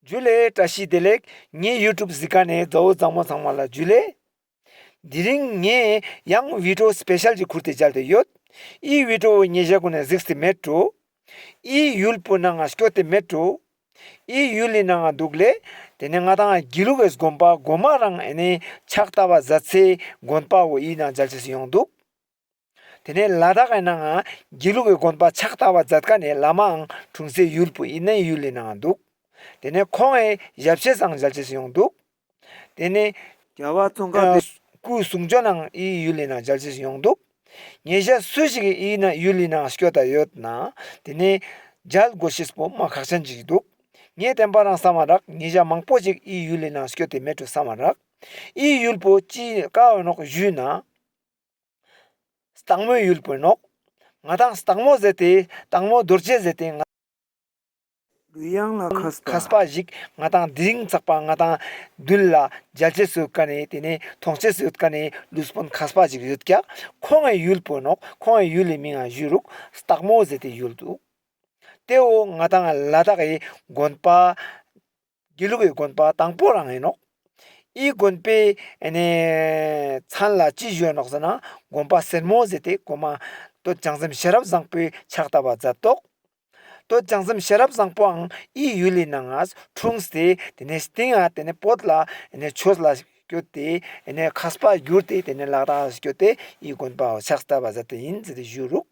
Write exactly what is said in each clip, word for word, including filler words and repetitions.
ཇུ་ལེ། བཀྲ་ཤིས་བདེ་ལེགས། ངའི་ཡུ་ཊུབ་གཟིགས་མཁན་ནི་མཛའ་བོ་མཛའ་མོ་ཚང་མ་ལ་ཇུ་ལེ། དེ་རིང་ངས་ཡང་བི་ཌི་ཡོ་སི་པེ་ཤལ་ཅིག་ཁུར་ཏེ་མཇལ་ཏེ་ཡོད། འི་བི་ཌི་ཡོ་ཉེ་ཞ་གུན་ནི་གཟིགས་ཏེ་མེད་འགྲོ། འི་ཡུལ་པོའི་ནང་ང་སྐྱོད་དེ་མེད་འགྲོ། འི་ཡུལ་ལི་ནང་ང་འདུག་ལེ། དེ་ནས་ང་ཏང་དགེ་ལུགས་ཀྱི་དགོན་པ་གོ་མ་རང་ཨེ་ནེ་ཕྱག་བཏབ་པ་མཛད་སའི་དགོན་པ་བོ་འི་ནང་མཇལ་ཅེས་ཡོང་འདུག། དེ་ནས་ལ་དྭགས་ཀྱི་ནང་ང་དགེ་ལུགས་ཀྱི་དགོན་པ་ཕྱག་བཏབ་པ་མཛད་མཁན་ནི་བླ་མའང་འཁྲུངས་སའི་ཡུལ་པོ་འི་ནེ་ཡུལ་ལི་ནང་ང་འདུག། དེ་ནས་ཁོང་ངི་ཞབས་ཕྱི་སང་མཇལ་ཅེས་ཡོང་འདུག། དེ་ནས་རྒྱལ་བ་ཙོང་ཁ་པའི་སྐུ་གསུང་ཆོས་ནང་འི་ཡུལ་ལི་ནང་མཇལ་ཅེས་ཡོང་འདུག། ཉེ་ཞ་སུ་ཞིག་འི་ནེ་ཡུལ་ལི་ནང་སྐྱོད་ད་ཡོད་ན་དེ་ནས་མཇལ་དགོས་ཤེས་པོ་མ་ཁག་ཅན་ཅིག་འདུག། ངས་བསྟན་པ་རང་བསམ་མ་རག། ཉེ་ཞ་མང་པོ་ཞིག་འི་ཡུལ་ལི་ནང་སྐྱོད་དེ་མེད་འགྲོ་བསམ་མ་རག། འི་ཡུལ་པོ་ཅི་ཀ་བོ་ནོག་ཞུས་ན། སྟག་མོའི་ཡུལ་པོ་ནོག། ང་ཏང་སྟག་མོ་ཟེར་ཏེ་སྟག་མོ་རྡོ་རྗེ་ཟེར་ཏེ་ང་གླུ་དབྱངས་ལ་མཁས་པ། མཁས་པ་ཞིག་ང་ཏང་དེ་རིང་ཚག་པ་ང་ཏང་མདུན་ལ་མཇལ་ཅེས་སི་ཡོད་མཁན་ནི་དེ་ནས་མཐོང་ཅེས་སི་ཡོད་མཁན་ནི་གླུ་དཔོན་མཁས་པ་ཞིག་ཡོད་ཀྱག། ཁོང་ངི་ཡུལ་པོ་ནོག། ཁོང་ངི་ཡུལ་ལི་མིང་ང་ཞུ་རུག། སྟག་མོ་ཟེར་ཏེ་ཡུལ་འདུག། དེ་བོ་ང་ཏང་ལ་དྭགས་ཀྱི་དགོན་པ་དགེ་ལུགས་ཀྱི་དགོན་པ་དང་པོ་རང་ཨིན་ནོག། འི་དགོན་པའི་ཨེ་ནེ་མཚན་ལ་ཅི་ཞུ་ནོག་ཟེར་ན་དགོན་པ་སེར་མོ་ཟེར་ཏེ་གོ་མ་སྟོད་བྱང་སེམས་ཤེས་རབ་བཟང་པོའི་ཕྱག་བཏབ་པ་མཛད་དོག། སྟོད་བྱང་སེམས་ཤེས་རབ་བཟང་པོའང་འི་ཡུལ་ལི་ནང་ང་འཁྲུངས་ཏེ་དེ་ནས་སྟིང་ང་དེ་ནས་བོད་ལ་ཨེ་ནེ་ཆོས་ལ་སྐྱོད་དེ་ཨེ་ནེ་མཁས་པ་གྱུར་ཏེ་དེ་ནས་ལ་དྭགས་ལ་སྐྱོད་དེ་འི་དགོན་པ་ཕྱག་བཏབ་པ་མཛད་དེ་ཨིན་ཟེར་ཏེ་ཞུ་རུག།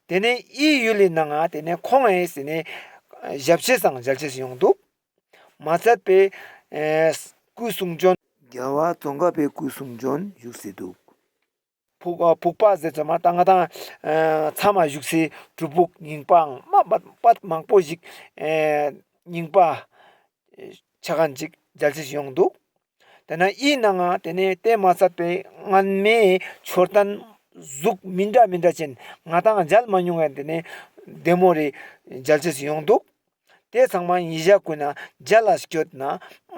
དེ་ནས་འི་ཡུལ་ལི་ནང་ང་དེ་ནས་ཁོང་ངི་ཟེར་ནས་ཞབས་ཕྱི་སང་མཇལ་ཅེས་ཡོང་འདུག། མ་ཚད་པའི་ཨེ་སྐུ་གསུང་བྱོན། རྒྱལ་བ་ཙོང་ཁ་པའི་སྐུ་གསུང་བྱོན་བཞུགས་སེ་འདུག། ཕུག་ཨ་ཕུག་པ་ཟེར་ཙམ་མ་ད་ང་ཏང་ཨ་མཚམས་མ་བཞུགས་སའི་སྒྲུབ་ཕུག་རྙིང་པའང་མ་པ་པ་མང་པོ་ཞིག་ཨེ་རྙིང་པ་ཆ་མཁན་ཅིག་མཇལ་ཅེས་ཡོང་འདུག། དེ་ནས་འི་ནང་ང་དེ་ནས་དེ་མ་ཚད་པའི་སྔན་མའི་མཆོད་རྟེན་གཟུགས་མི་འདྲ་མི་འདྲ་ཅན་ང་ཏང་མཇལ་མ་མྱོང་བའི་དེ་ནས་བདེ་མོ་རེ་མཇལ་ཅེས་ཡོང་འདུག། དེ་ཚང་མ་ཉེ་ཞ་གུན་ན་མཇལ་ལ་སྐྱོད་ན་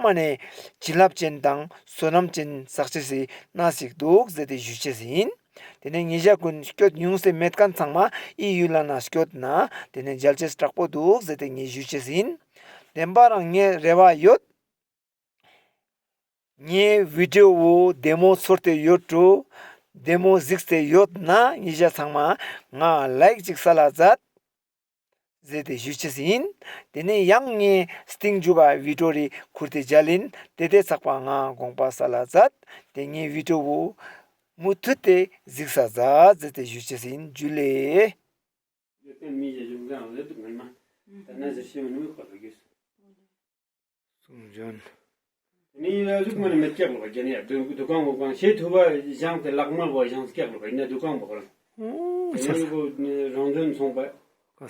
མ་ནེ་བྱིན་རླབས་ཅན་དང་བསོད་ནམས་ཅན་བསགས་ཅེས་སི་གནས་ཤིག་འདུག་ཟེར་ཏེ་ཞུ་ཅེས་ཨིན། དེ་ནས་ཉེ་ཞ་གུན་སྐྱོད་མྱོང་སེ་མེད་མཁན་ཚང་མ་འི་ཡུལ་ལ་ན་སྐྱོད་ན་དེ་ནས་མཇལ་ཅེས་དྲག་པོ་འདུག་ཟེར་ཏེ་ངས་ཞུ་ཅེས་ཨིན། བདེན་པ་རང་ངའི་རེ་བ་ཡོད། ངའི་བི་ཌི་ཡོ་བོ་བདེ་མོ་ཚོར་ཏེ་ཡོད་འགྲོ། བདེ་མོ་གཟིགས་ཏེ་ཡོད་ན་ཉེ་ཞ་ཚང་མ་ང་ལའིཀ་ཅིག་སལ་ལ་མཛད་ཟེར་ཏེ་ཞུ་ཅེས་ཨིན། དེ་ནས་ཡང་ངས་སྟིང་མཇུག་ག་བི་ཌི་ཡོ་རེ་ཁུར་ཏེ་མཇལ་ཨིན། དེ་དེ་ཚག་པ་ང་དགོངས་པ་སལ་ལ་མཛད། དེ་ངའི་བི་ཌི་ཡོ་བོ་མུ་མཐུད་དེ་གཟིགས་ས་མཛད་ཟེར་ཏེ་ཞུ་ཅེས་ཨིན། ཇུ་ལེ། གསུང་བྱོན། ནི་ཡ་ཟུག་མ་ནི་མེད་ཀྱག་ལོ་རྒྱ་ནི་ཡ་དུ་དུ་ཀང་བོ་ཀང་ཤེས་ཐུབ་པ་བཞེངས་ཏེ་ལག་དམར་བོ་བཞེངས་ཀྱག་ལོ་ཡིན་ན་དུ་ཀང་བོ་ཀང་། ཨོ་ཡིན་ན་ཡོ་གོ་རང་བྱོན་སོང་པ།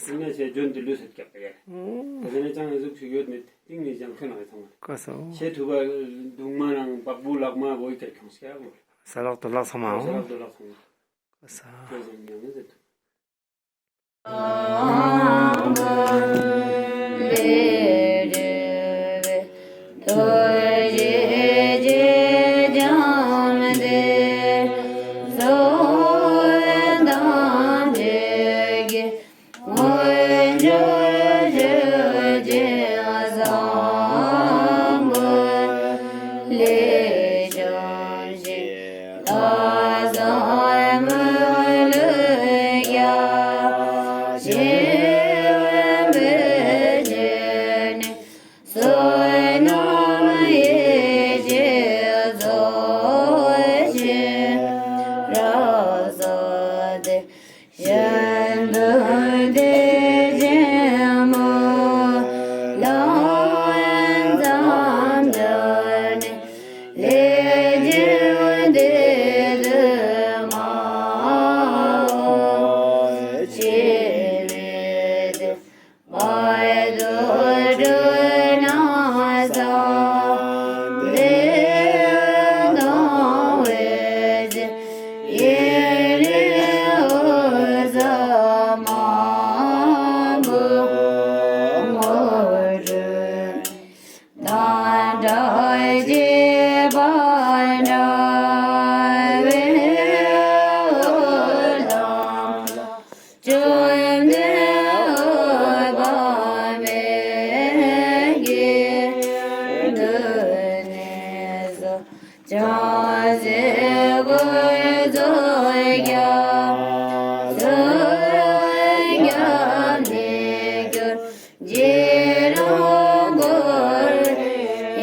ཡིན་ན་ཤེས་བྱོན་དུ་ལུས་ཡོད་ཀྱག་ཡ། ཨོ་དེ་ནས་ཅང་ཟུག་ཞིག་ཡོད་མེད་ཏིང་ནི་བཞེངས་ཁན་ནང་ཚང་མ། ཀ་ས། ཤེས་ཐུབ་པ་གདུང་མ་ནང་པག་བུ་ལག་དམར་བོ་ཡི་ཀ་ཁྱོངས་ཀྱག་ལོ། ས་ལག་དུ་ལག་ཚང་མ་ཨོ། ས་ལག་དུ་ལག་ཚང་མ། ཀ་ས། ཁྱོད་བཞེངས་ཉམས་ནི་ཟེར་ཐུབ།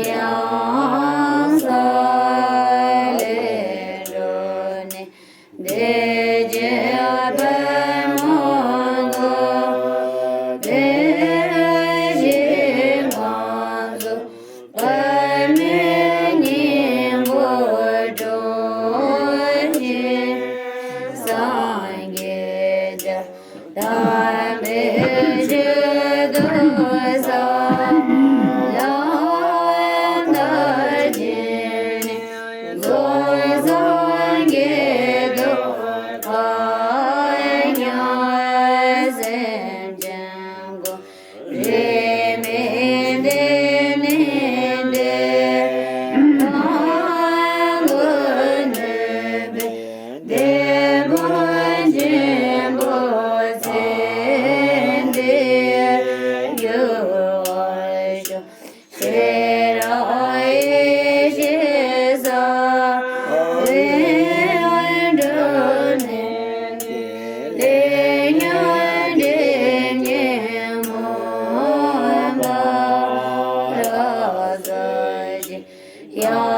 ཡང་ས་ལེ་འགྲོ་ནས། དེ་རྗེས་པདྨོ་གུ་དེ་བཞིན་གང་ཟུག་པདྨའི་སྙིང་པོ་སྒྲོན་ཅིང་སངས་རྒྱས་ཀྱི། དམ་པའི་ཆོས་ཐོས་སམ་ལམ་བདག་རྒྱུད་ནས། རྫོགས་སངས་རྒྱས་འདོད་པ་ཉག་སེམས་ཅན་ཀུན། རིས་མེད་བདེ་གནས་བདེ་བ་ཀུན་ནུས་པའི། དེད་དཔོན་ཆེན་པོ་ཚེ་འདིར་འགྱུར་བར་ཤོག། ཤེས་རབ་ཡེ་ཤེས་ཟབ་པའི་སྒྲོན་ནས། ལས་ཉོན་སྒྲིབ་གཉིས་མུན་པ་དག་སོལ་ཞིང་། ཡང་